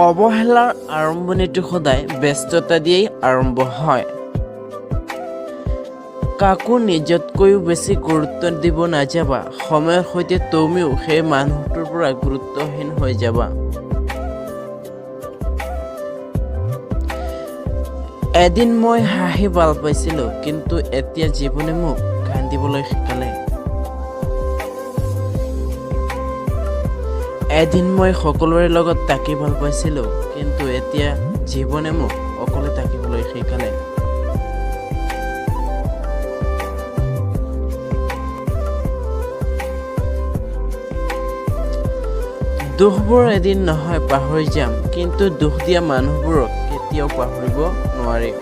অৱহেলাৰ আৰম্ভণিটো সদায় ব্যস্ততা দিয়েই আৰম্ভ হয়। কাকো নিজতকৈও বেছি গুৰুত্ব দিব নাযাবা, সময়ৰ সৈতে তুমিও সেই মানুহটোৰ পৰা গুৰুত্বহীন হৈ যাবা। এদিন মই হাঁহি ভাল পাইছিলোঁ, কিন্তু এতিয়া জীৱনে মোক কান্দিবলৈ শিকালে। এদিন মই সকলোৰে লগত থাকি ভাল পাইছিলোঁ, কিন্তু এতিয়া জীৱনে মোক অকলে থাকিবলৈ শিকালে। দুখবোৰ এদিন নহয় পাহৰি যাম, কিন্তু দুখ দিয়া মানুহবোৰক কেতিয়াও পাহৰিব নোৱাৰি।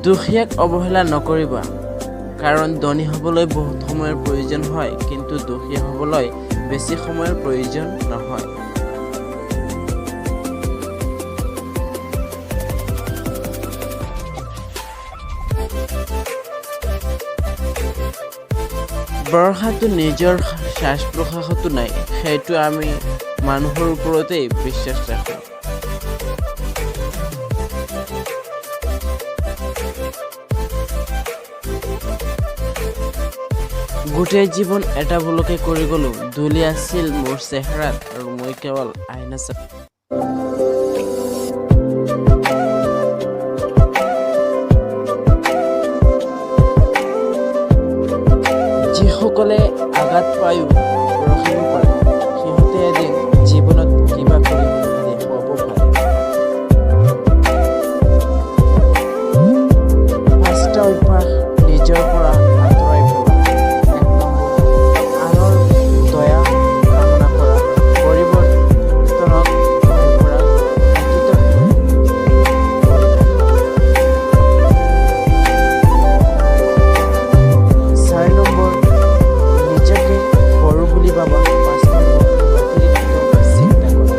দুখীয়াক অৱহেলা নকৰিবা, কাৰণ ধনী হ'বলৈ বহুত সময়ৰ প্ৰয়োজন হয়, কিন্তু দুখীয়া হ'বলৈ বেছি সময়ৰ প্ৰয়োজন নহয়। ভৰসাটো নিজৰ শ্বাস প্ৰশ্বাসতো নাই, সেইটো আমি মানুহৰ ওপৰতেই বিশ্বাস ৰাখোঁ। গোটেই জীৱন এটা ভুলকে কৰি গ'লো, ধূলি আছিল মোৰ চেহেৰাত আৰু মই কেৱল আইনা। যিসকলে আঘাত পায়ো ৰখিব পাৰে, সিহঁতে এদিন জীৱনত কিবা কৰি দেখুৱাব পাৰে। পাঁচটা অভ্যাস নিজৰ পৰা আঁতৰাই পেলোৱা। 1 নম্বৰ, আনৰ দয়া কামনা কৰা, পৰিৱৰ্তনক ভয় কৰা, অতীতক লৈ পৰি থকা। 4 নম্বৰ, নিজকে সৰু বুলি ভাবা। 5 নম্বৰ, অতিৰিক্ত চিন্তা কৰা।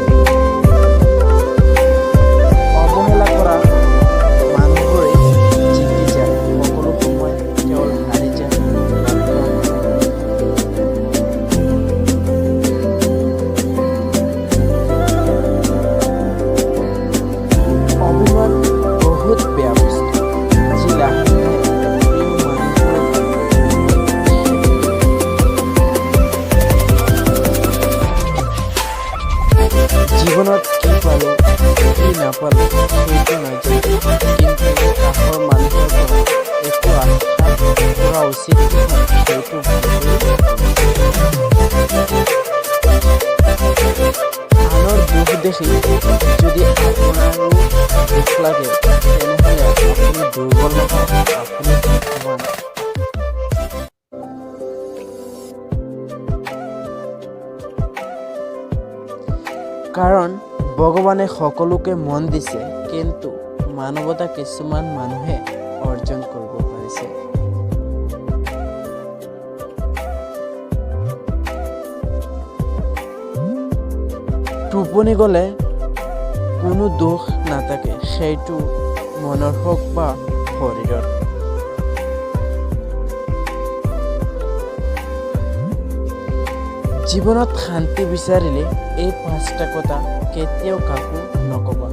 অৱহেলা কৰা মানুহবোৰেই জিকি যায় সকলো সময়, কেৱল হাৰি যায় মাত্ৰ মানুহবোৰে। অভিমান বহুত বেয়া বস্তু, যি লাহে লাহে প্ৰিয় মানুহবোৰক খেদি দিয়ে। জীৱনত কি পালো, কি নাপালো, সেইটো নাজানো, কিন্তু কাষৰ মানুহৰ পৰা একো আশা কৰা উচিত নহয়, সেইটো ভালকৈ জানো। আনৰ দুখ দেখি যদি আপোনাৰো দুখ লাগে, তেনেহ'লে আপুনি দুৰ্বল নহয়, আপুনি ভাগ্যৱান। কাৰণ ভগৱানে সকলোকে মন দিছে, কিন্তু মানৱতা কিছুমান মানুহে অৰ্জন কৰিব পাৰিছে। টোপনি গ'লে কোনো দুখ নাথাকে, সেইটো মনৰ হওক বা শৰীৰৰ। জীৱনত শান্তি বিচাৰিলে এই পাঁচটা কথা কেতিয়াও কাকো নক'বা।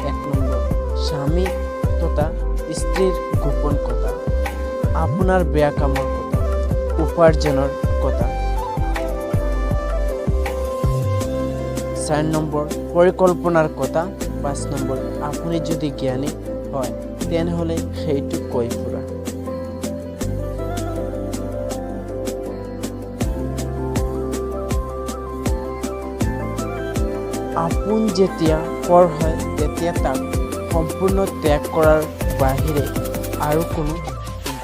1 নম্বৰ, স্বামী তথা স্ত্ৰীৰ গোপন কথা, আপোনাৰ বেয়া কামৰ কথা, উপাৰ্জনৰ কথা। 4 নম্বৰ, পৰিকল্পনাৰ কথা। 5 নম্বৰ, আপুনি যদি জ্ঞানী হয়, তেনেহ'লে সেইটো কৈ ফুৰা। আপোন যেতিয়া পৰ হয়, তেতিয়া তাক সম্পূৰ্ণ ত্যাগ কৰাৰ বাহিৰে আৰু কোনো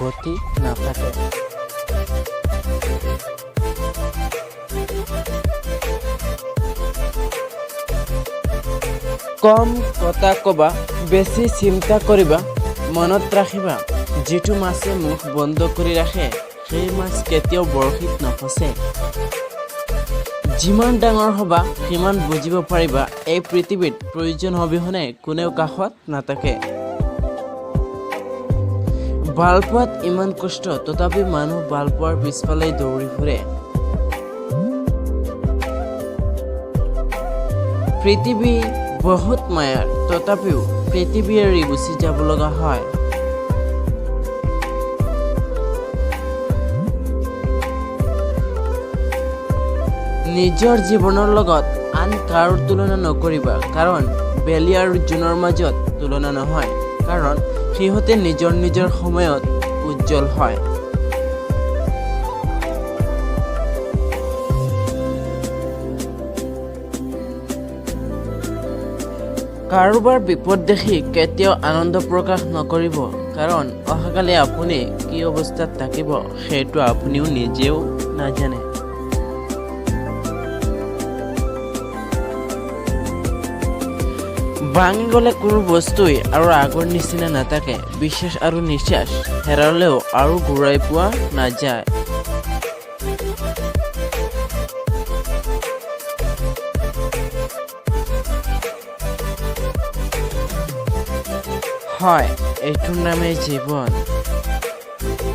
গতি নাথাকে। কম কথা ক'বা, বেছি চিন্তা কৰিবা। মনত ৰাখিবা, যিটো মাছে মুখ বন্ধ কৰি ৰাখে, সেই মাছ কেতিয়াও বৰশীত নফচে। যিমান ডাঙৰ হ'বা, সিমান বুজিব পাৰিবা, এই পৃথিৱীত প্ৰয়োজন অবিহনে কোনেও কাষত নাথাকে। ভালপোৱাত ইমান কষ্ট, তথাপি মানুহ ভালপোৱাৰ পিছফালেই দৌৰি ফুৰে। পৃথিৱী বহুত মায়াৰ, তথাপিও পৃথিৱী এৰি গুচি যাব লগা হয়। নিজৰ জীৱনৰ লগত আন কাৰো তুলনা নকৰিবা, কাৰণ বেলি আৰু জোনৰ মাজত তুলনা নহয়, কাৰণ সিহঁতে নিজৰ নিজৰ সময়ত উজ্জ্বল হয়। কাৰোবাৰ বিপদ দেখি কেতিয়াও আনন্দ প্ৰকাশ নকৰিব, কাৰণ অহাকালি আপুনি কি অৱস্থাত থাকিব সেইটো আপুনিও নিজেও নাজানে। ভাঙি গ'লে কোনো বস্তুৱেই আৰু আগৰ নিচিনা নাথাকে। বিশ্বাস আৰু নিশ্বাস হেৰালেও আৰু ঘূৰাই পোৱা নাযায়। হয়, এইটোৰ নামেই জীৱন।